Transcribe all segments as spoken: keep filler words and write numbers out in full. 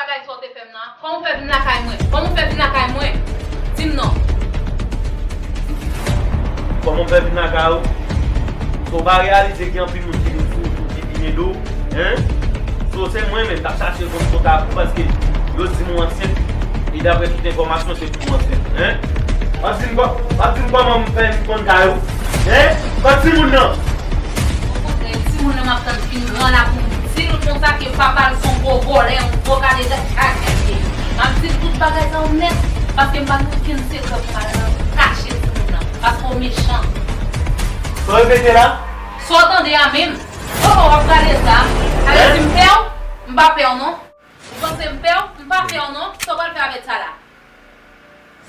Bagay sa w te fè m nan? Kòman w fè vin lakay mwen? Kòman w fè vin lakay mwen? Di m non. Kòman m fè vin lakay ou? Sa w pa reyalize gen anpil moun ki vin sou ou, ki vin ede w, en? So, se mwen menm k ap chache konn kontak ou paske yo di m ou ansent. E daprè tout enfòmasyon, se pou ou ansent, en? W ap di m kò-, w ap di m kòman m fè vin konn kay ou, en? Kòt timoun nan? Okontrè, timoun nan m ap tann fin gran la pou m di l konsa ke papa l se yon gwo vòlè, yon gwo kale kajèt li ye. M ap di l tout bagay sa yo nèt, paske m pa gen okenn sekrè pou m al nan kache timoun nan, paske w mechan. Sa w repete la? Sa w tande a menm? Oh, w ap gade sa? Ale di m pè w? M pa pè w non. Ou panse m pè w? M pa pè w non. Sa w pral fè avèk sa la?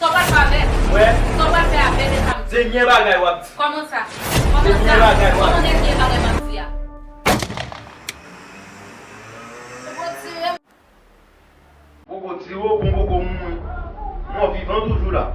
Sa w pral fè avè l? Wè. Sa w pral fè avè l, e sa m di. Dènye bagay w ap di. Kòman sa? Kòman sa? Dènye bagay w ap di. Kòman dènye bagay m ap di a? Ou poko tire m. Poko tire w, bon poko mouri. Mò vivan toujou la.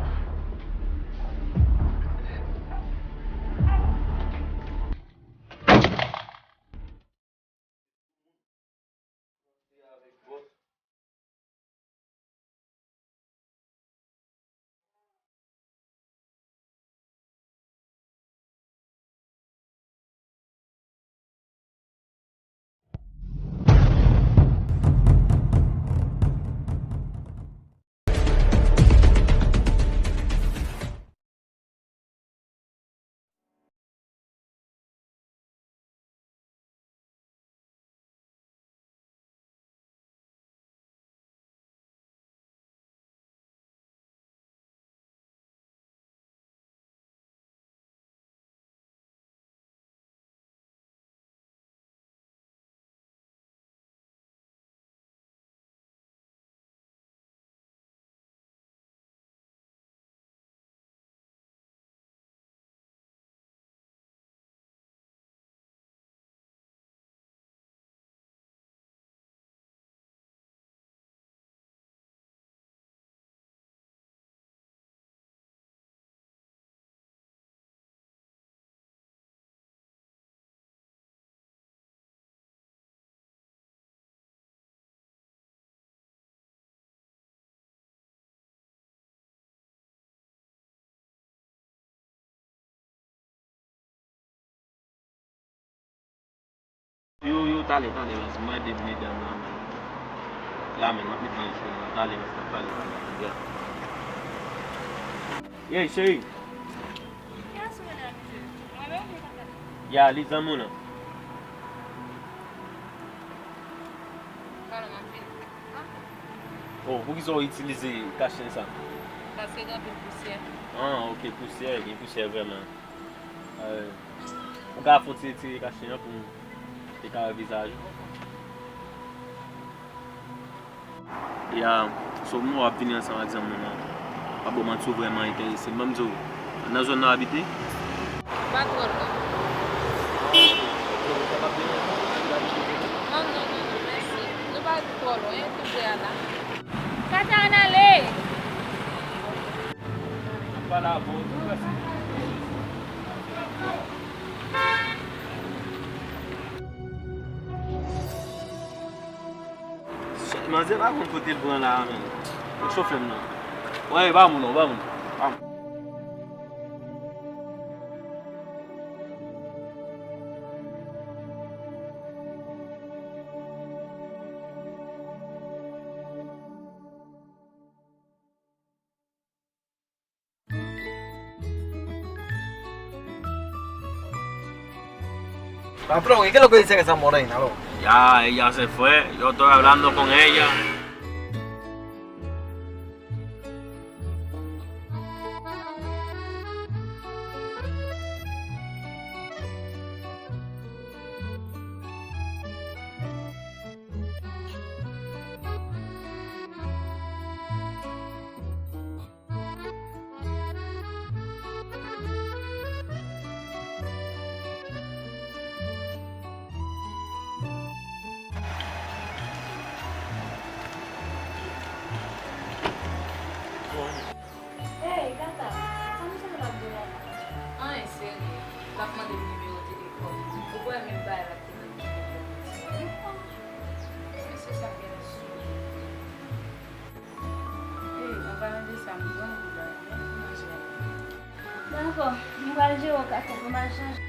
Yo, yo, talè, talè, baz. Mwen ede medam la, men. La, men, m ap met nan jwe, talè, baz, n ap pale, talè. Ya. Yey, cheri. Kiyès ou rele a misye? Mwen menm oubyen papa? Ya, li zanmi w lan. Pale m anpil. Oh, poukisa w itilize kachen sa? Paske gen anpil pousyè. Ah, ok, pousyè, gen pousyè vrèman. Euh, ou ka fè yon ti retire kachen an pou m te ka wè vizaj ou? Ya, so, mwen w ap vini ansanm ak zanmi w lan. Pa ba w manti, w vrèman enterese m. Ban m di w, nan zòn nan w abite? Pa twò lwen. Non, non, non, non, mèsi. Nou pa twò lwen, tou pre a la. Tata, ann ale! N ap pale avè w tou, mèsi. Manzè pa konn kote l pran la a, menm. Yo chofe m non. Wè, e pa moun non, pa moun. Pa moun. Patron, ¿qué es lo que dice esa morena, loco? Ya, ella se fue. Yo estoy hablando con ella. Hey, gata, sa misye la ap di la? Anyen serye, l ap mande m nimewo telefòn. Ou kwè menm bagay la te nan nimewo telefòn? Mesye sa genlè sou. Manje sa m grann pou bay, men pou manje a. Dakò, m pral jere w kaka pou m al chanje.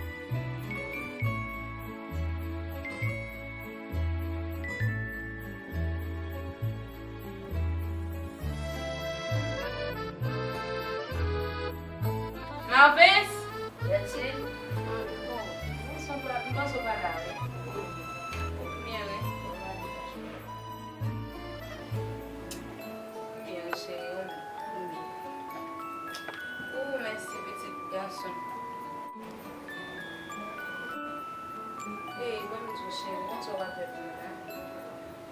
Marvens! Yes, cheri. Bon, m panse w pa la, wi. Byen, wi. Byen, cheri, ou menm? Ou, mèsi, pitit gason. Ey, ban m di w, cheri, konsa w ap fè pou mwen la?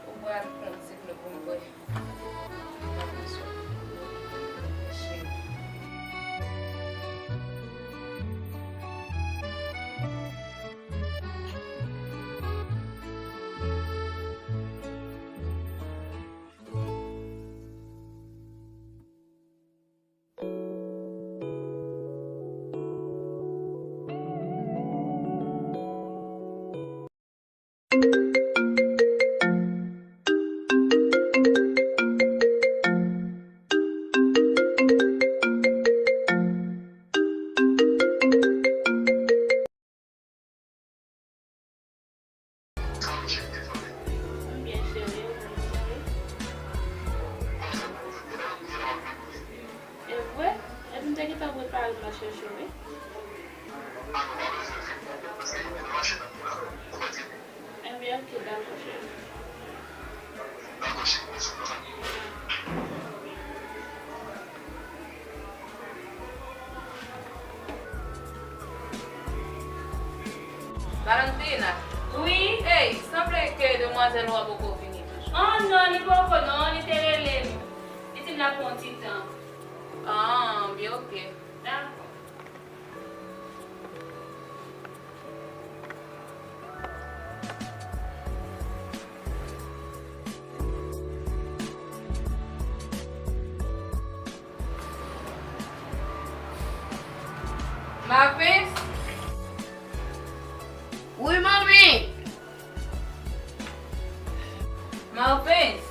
Ou pral pran ti dlo pou m bwè. Ban m di w, cheri. M byen, cheri, ou menm, cheri? E vre? Epi m te gentan prepare m al chèche w, wi. Enben, ok, dakò, cheri. Valentina. Wi? Ey, sanble ke demwazèl ou a poko vini toujou. Oh non, li poko non, li te rele m. Li di m l ap pran ti tan. Ah, byen, ok. Dakò. Marvens? Wi, manmi. Marvens?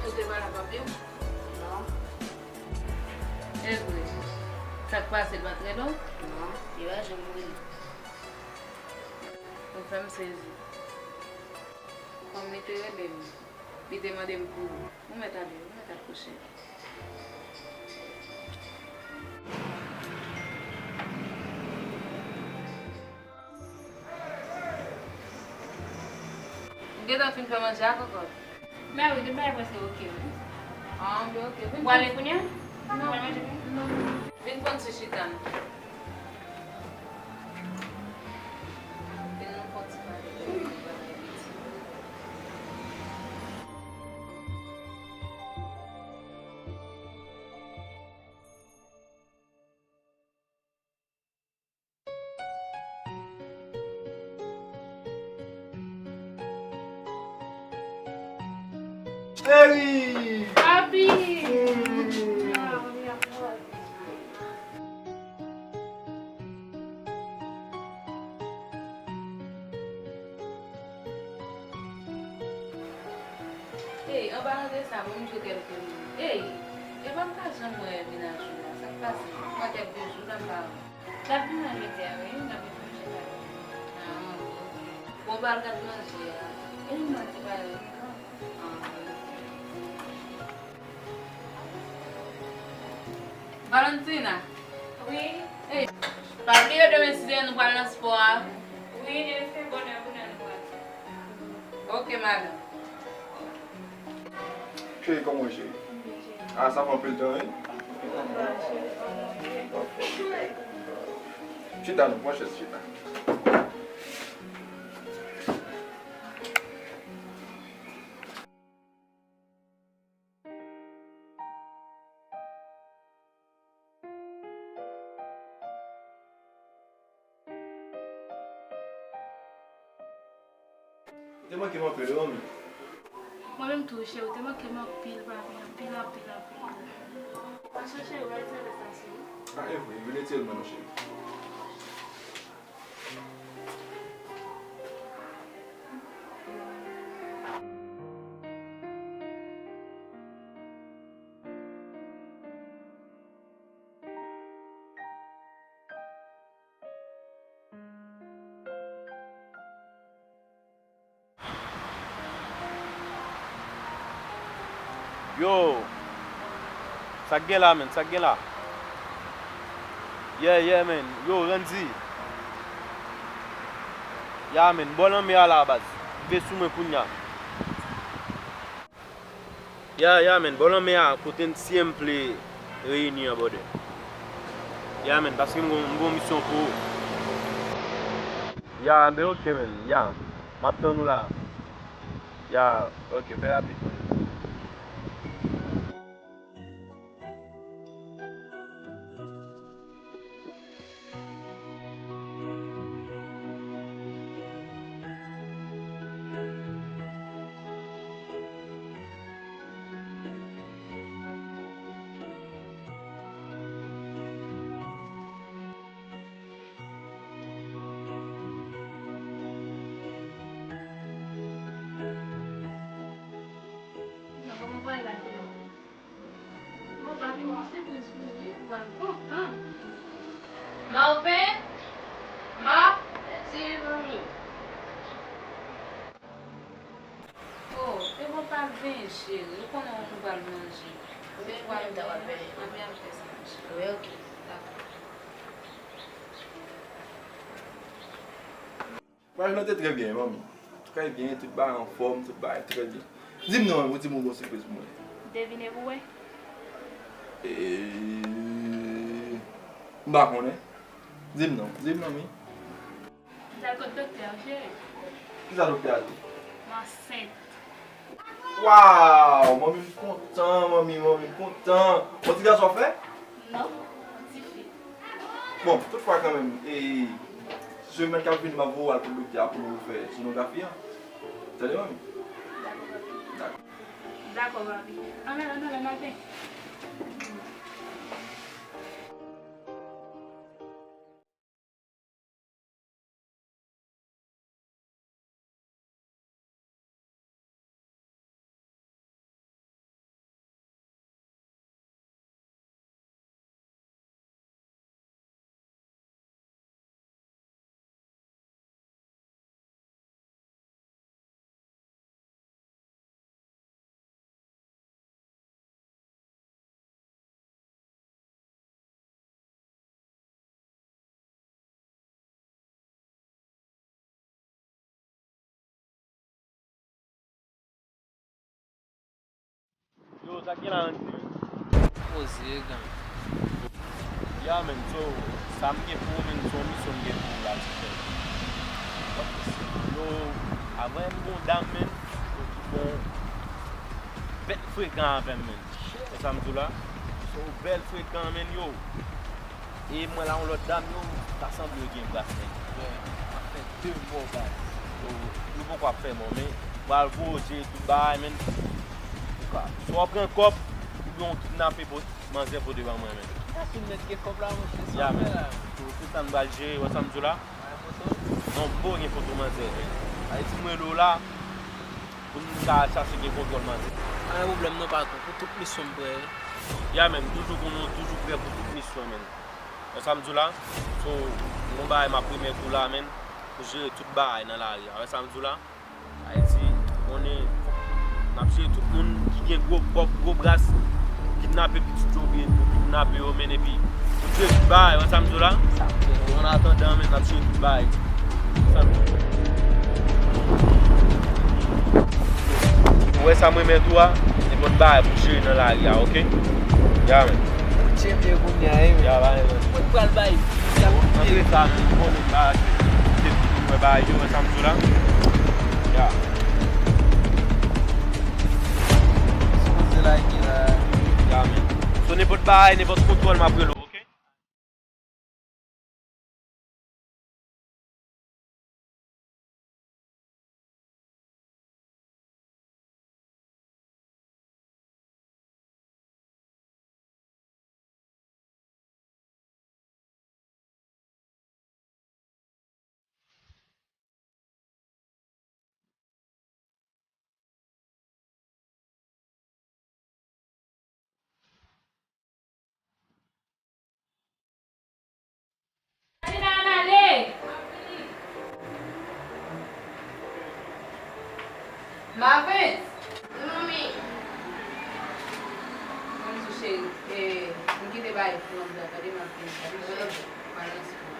Ou te pale ak papi w? Non. E vre? Sa k pase, l pa t rele w? Non, li pa janm rele m. Ou fè m sezi. Kòm li te rele m, li te mande m pou ou. Ou mèt ale, ou mèt al kouche. Ou gentan fin fè manje a, kòkòt? Mè wi, tout bagay prèske oke, wi. Ah, byen oke. Ou ale kounye a? Non. Ou al manje kounye a? Non. Vin pran ti chita, non. Vin nou fè ti pale de bagay piti. Cheri! Papi! Ey, an palan de sa, bon, m jwe kèlke moun. Ey, epa m pa janm wè mennaj ou la. Sa k pase? M wè kèlke jou la m pa wè. L ap vin la jodi a, wi. L ap vin manje pale. Ah, ok. Bon, pa al gad manje a. E m manti pale, wi, non. Ah, ok. Valentina. Wi. Ey, pa bliye demen siz è nou pral nan spò a. Wi, demen se bòn è pou nou pral. Ok, madanm. Cheri, kòman w ye, cheri? Ah, sa fè anpil tan, wi. Chita non, pran chèz, chita. Ou te manke m anpil, wi, manmi. Mwen menm tou, cheri, ou te manke m anpil, papi, anpil, anpil, anpil. Mwen chèche ou, wè, se restasyon. Ah, e vre, vin retire l ban nou, cheri. Yo, sa k gen la, menn? Sa k gen la? Yeah, yeah, menn. Yo, Randy. Ya, menn, bò lanmè a la, baz. Rive sou mwen kounya. Ya, ya, menn, bò lanmè a, kote n, si M plè reyini an, brother. Ya, menn, paske m gon, m gon misyon pou ou. Ya, men ok, menn, ya. M ap tann ou la. Ya, ok, fè rapid. Marvin, ma, ti manmi. Oh, e bon, pa al benyen, cheri. Ou konnen nou pral manje. Wi, wi, m ta pral benyen. Ann, men al fè sa, cheri. Wi, ok. Dakò. Vwayaj lan te trè byen, manmi. Trè byen, tout bagay anfòm, tout bagay trè byen. Di m non, ou di m ou gon sipriz pou mwen. Devine pou wè. E, m pa konnen. Di m non, di m non, manmi. M t al kot doktè a, cheri. Kisa doktè a di? M ansent. Waw! Manmi m kontan, manmi, manmi m kontan. Bon, ti gason w ap fè? Non, ti fi. Bon, toutfwa kanmenm, e, semèn k ap vini, m ap voye w al kot doktè a pou nou fè sonografi an. Tande, manmi? Dakò, papi. Dakò. Dakò, papi. Ann ale, ann ale, n al benyen. Yo, sa k gen la, Randy? Poze, gang. Ya, menn, so, sa m gen pou ou, menn, se yon misyon m gen pou ou la, ti frè. Yo, avè m gon dam, menn, yo ki bon, bèl frekan avè m, menn. Wè sa m di w la? Se yon bèl frekan, menn, yo. E mwen la, yon lòt dam, yo, ta sanble yo gen bras, menn. Ap fè de mò, baz. Yo, nou poko ap fè mò, men pral gwo jere tout bagay, menn. Ou ka, swa w pran kòb, oubyen w kidnape manzè pote ban mwen, menn. Sa fin nèt gen kòb la, monchè, sa w fè la? Yo, tout sa n pral jere, wè sa m di w la? Ay, foto? Non, m poko gen foto manzè, menn. Sa vle di m rele w la, pou n ka chache gen kontwòl manzè. Pa gen pwoblèm non, patwon, pou tout misyon m prè wi. Ya, menn, toujou konnen w toujou prè pou tout misyon, menn. Wè sa m di w la? So, gon bagay m ap remèt ou la, menn, pou jere tout bagay nan lari a. Wè sa m di w la? Ayiti, konnen n ap jere tout moun ki gen gwo kòb, gwo bras, kidnape pitit yo, oubyen nou kidnape yo, menn, epi nou jere tout bagay, wè sa m di w la? An atandan, menn, n ap jere tout bagay. Sa m di w. Ou wè sa m remèt ou a? Nenpòt bagay pou jere nan lari a, oke? Ya, menn. Ou tcheke kounye a, wi, menn. Ya, ba, menn. Mwen pral bay. Antre sa, menn, ou konnen bagay, depi pou mwen bagay yo, wè sa m di w la? Ya. Sipoze like la. Ya, menn. So, nenpòt bagay, nenpòt kontwòl, m ap rele w, oke? Marvin! Wi, manmi. Cheri, eh, m kite bay pou m tande m ap vin sa. Balans pou.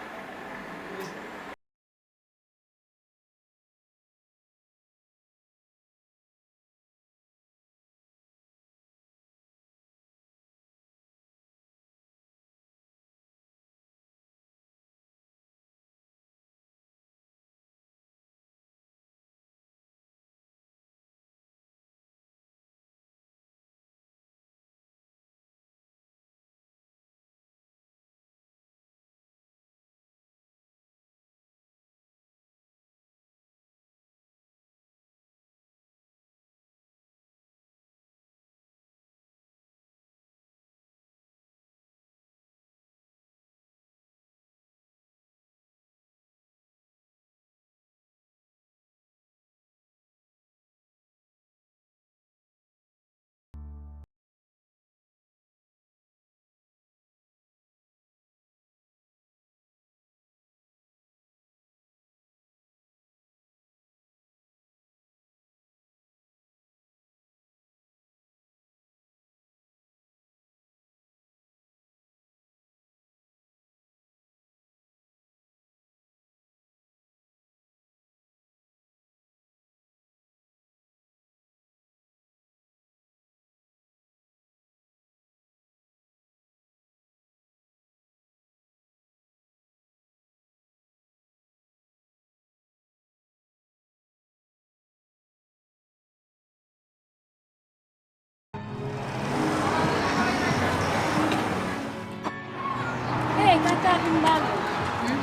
Hey, kaka vin ba nou. Hmm?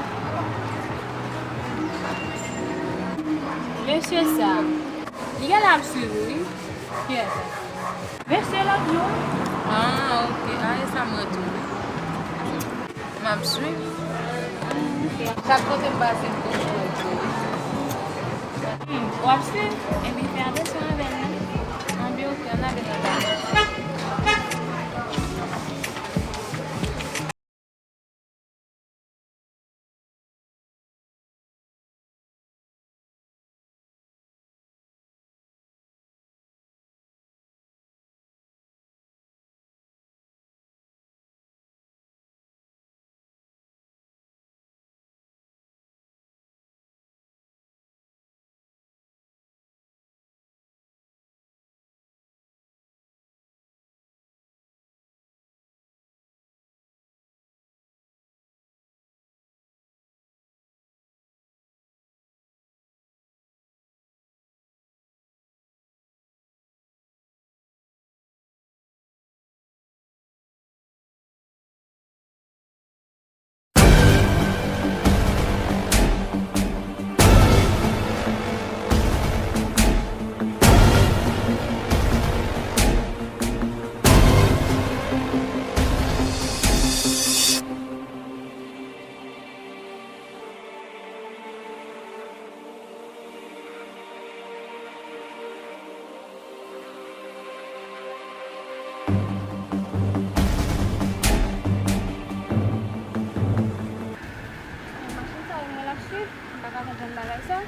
Mesye sa, li genlè ap swiv ou, wi. Kiyès sa? Mesye lòt jou. Ah, ok. Ah, e sa m retwouve. M ap swiv. Chak kote m pase, m konn jwenn tou. Hmm, w ap swiv? Ebyen, fè atansyon avè l, non? Anben, ok, ann ale nan kay. Machin sa, mwen l ap swiv, m pa ka konprann bagay sa.